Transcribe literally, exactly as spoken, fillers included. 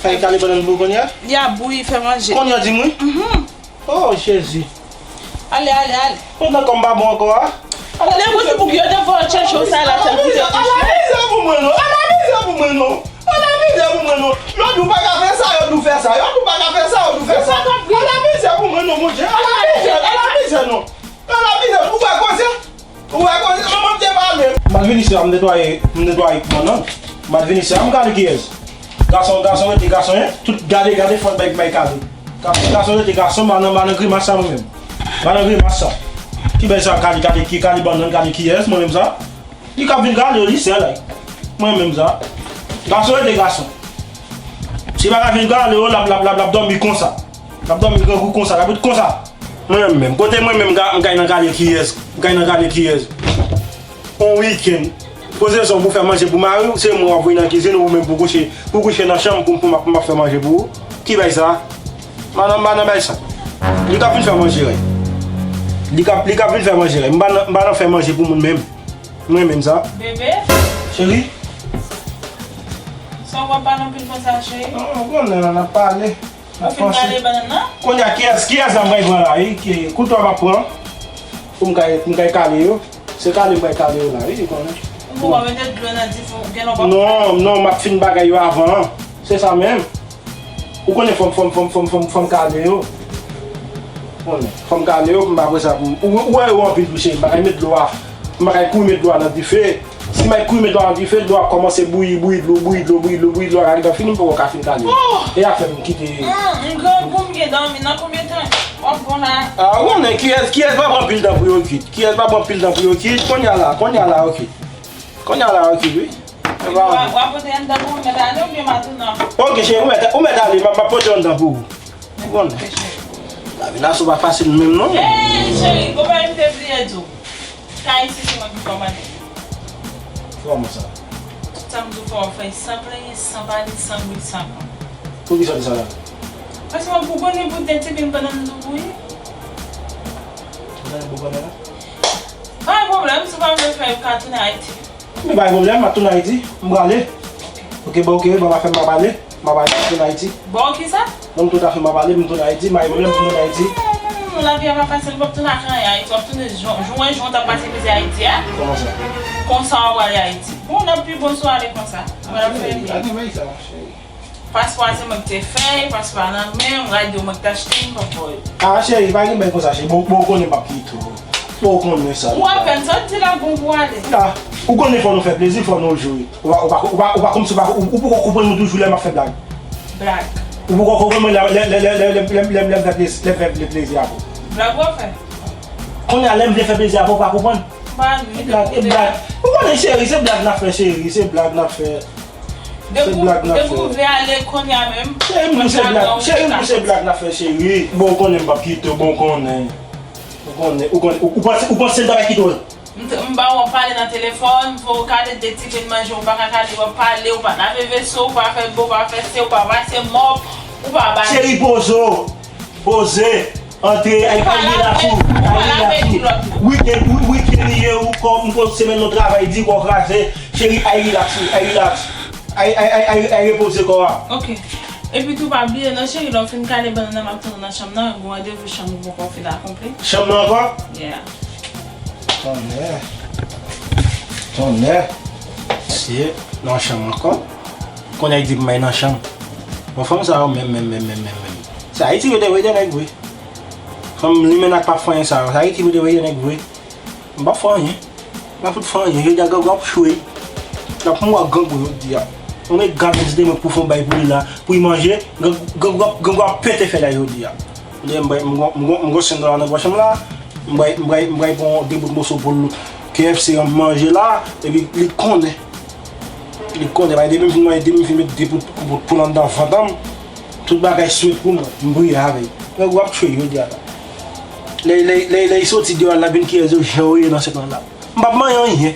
Ay, kale bannann pou kounye a? Li ap bouyi, fè manje. Kounye a, di m wi. Mhm. Oh, Jezi. Ale, ale, ale. Pandan kò m pa bon ankò a? Lè mwen di pou yo te fè chèche w sa la, sèl pou te touche. Ala mizè pou mwen non. Ala mizè pou mwen non. Ala mizè pou mwen non. Yo di w pa ka fè sa, yo di w fè sa. Yo di w pa ka fè sa, yo di w fè sa. Ala mizè pou mwen non, Bondye. Ala mizè, ala mizè non. Ala mizè, ou pa koze. Ou wè koze manman m te pale. M al vin isi a, m netwaye, m netwaye bannann. M al vin isi a, m kale kiyès? Gason, gason rete gason, en. Tout gade, gade fòt bay, bay kale. Gason, gason rete gason, m pa nan, m pa nan grimas sa mwen menm. M pa nan grimas sa. Ki bay sa kale, kale, ki kale bannann, kale kiyès, mwen menm sa? Li ka vin kale yo, li sèl, ay. Mwen menm sa. Gason rete gason. Si pa ka vin kale yo, l ap, l ap, l ap, l ap dòmi konsa. L ap dòmi grangou konsa, l ap ret konsa. Mwen menm, kote mwen menm, m ka, m kay nan kale kiyès? M kay nan kale kiyès? On wikenn. Poze son pou fè manje pou mari w, se mwen w ap voye nan kizin ou menm pou kouche, pou kouche nan chanm pou, pou m ap, m ap fè manje pou ou. Ki bay sa? M pa nan, m pa nan bay sa. Li k ap vin fè manje, wi. Li k ap, li k ap vin fè manje, wi. M pa nan, m pa nan fè manje pou moun menm. Mwen menm sa. Bebe? Cheri? Sa w ap pale anpil konsa, cheri? Non, ou konnen, n ap pale. Ou fin kale bannann nan? Kounye a, kiyès, kiyès la m pral pran la, wi? Ki kouto a m ap pran pou m kay, pou m kay kale yo. Se kale m pral kale yo la, wi, ou konnen. Ou poko mete dlo nan dife, ou gen lè w pa... Non, non, m ap fin bagay yo avan. Se sa menm. Ou konnen fò m, fò m, fò m, fò m, fò m, fò m kale yo. Konnen, fò m kale yo, pou m apre sa, pou m, ou, ou wè yo anpil tou, cheri, m pa kay met dlo a, m pa kay kouri met dlo a nan dife. Si m al kouri met dlo a nan dife, dlo a kòmanse bouyi, bouyi dlo, bouyi dlo, bouyi dlo, bouyi dlo, a rive fini, m poko ka fin kale. Oh! E a fè m kite. Hum, m grangou, m gen dòmi nan konbyen tan? W ap bon la. Ah, ou konnen, kiyès, kiyès pa pran pil tan pou yo kit? Kiyès pa pran pil tan pou yo kit? Kounye a la, kounye a la, yo kit. Kounye a la, yo kit, wi. E pa... W ap, w ap pote anndan pou mwen, mèt ale oubyen m a tounen? Ok, cheri, ou mèt, ou mèt ale, m ap, m ap pote anndan pou ou. Ou konnen. Ok, cheri. Lavi la, sou pa fasil menm, non. Ey, cheri, gon bagay m te bliye di w. Ka isi se mwen ki kòmande. Kòman sa? Tout sa m di w fò w fè san plenyen, san pale, san bri, san kont. Poukisa w di sa la? Paske mwen pou konnen pou tèt epi m pandan m di w pou ye. Ou konnen pou konnen la? Pa gen pwoblèm, si w pa vle fè, ou ka tounen Ayiti. Men pa gen pwoblèm, m ap tounen Ayiti. M prale. Ok, bon, ok, bon, m ap fè, m ap ale. M ap ale, m ap tounen Ayiti. Bon, kisa? Non, m tout afè, m ap ale, m tounen Ayiti, m pa gen pwoblèm, m tounen Ayiti. Non, non, non, non, lavi a pa fasil, ou p ap tounen ak anyen Ayiti, w ap tounen jan, jan, jan w t ap pase mizè Ayiti a. Kòman sa? Konsa w ap ale Ayiti. Bon, l ap pi bon si w ale konsa. Mwen ap fè byen. Pa gen bagay sa, cheri. Paspò a se mwen ki te fè, paspò a nan men m, radyo mwen ki t achte, m p ap ba w yo. Ah, cheri, pa gen bagay konsa, cheri. Bon, bon, ou konnen m ap kite w. Bon, ou konnen sa. Ou apèn sòti la, bon pou ale. Ah, ou konnen fò nou fè plezi, fò nou jwe. Ou pa, ou pa, ou pa, ou pa kòmsi ou pa, ou, ou poko konprann mwen toujou lè m ap fè blag. Blag. Ou poko konprann mwen lè, lè, lè m fè plezi, lè m fè plezi avè w. Blag w ap fè? Kounye a, lè m vle fè plezi avè w, ou pa konprann. Ba nou. E blag, e blag. Ou konnen, cheri, se blag n ap fè, cheri, se blag n ap fè. Se blag n ap fè. Depi w vle ale kounye a menm. Cheri, m di se blag, cheri, m di se blag n ap fè, cheri. Bon, ou konnen m p ap kite w, bon, ou konnen. Ou konnen, ou konnen, ou, ou panse, ou panse m ta kite w? M t-, m ba w ap pale nan telefòn, fò w kale de ti pen manje, w pa ka kale, w ap pale, w pa lave veso, w pa fè bo, w pa fè se, w pa pase mòp, w pa ba. Cheri, poze w. Poze. Antre, ay, ay, rilaks ou. Ay, rilaks ou. Wikenn, wi-, wikenn li ye, ou kò, m kò semèn nou travay di, kò kraze. Cheri, ay, rilaks ou. Ay, rilaks. Ay, ay, ay, ay, ay, repoze kò a. Ok. Epi tou, pa bliye non, cheri, lè w fin kale bannann nan, m ap tann ou nan chanm nan, gen randevou chanm ou poko fin akonpli. Chanm nan ankò? Yeah. Tonnè. Tonnè. Mesye, nan chanm ankò. Kounye a li di pou m al nan chanm. Bon, fanm sa yo menm, menm, menm, menm, menm, menm. Se Ayiti yo te voye de nèg vre. Fanm limenna k p ap fè anyen sa yo. Se Ayiti yo te voye de nèg vre. M p ap fè anyen. M pa fout fè anyen. Jodi a grangou ap chwe. L ap mouri ak grangou jodi a. Mwen met gad mwen di demen pou fè yon bay pou li la. Pou li manje. Grangou, grangou ap, grangou ap pete fè la jodi a. Lè m bay, m gon, m gon, m gon senk dola nan pòch mwen la. M bay, m bay, m bay pran de bout moso poul K F C an manje la. Epi li konnen. Li konnen, bay depi m fin manje, depi m fin met de bout, bout poul anndan vant an m, tout bagay swit pou mwen. M priye avè l. Grangou ap chwe jodi a la. Lè, lè, lè, lè li soti deyò a, l ap vin kiyès yo jan yo ye nan senk lan la. M p ap manyen anyen.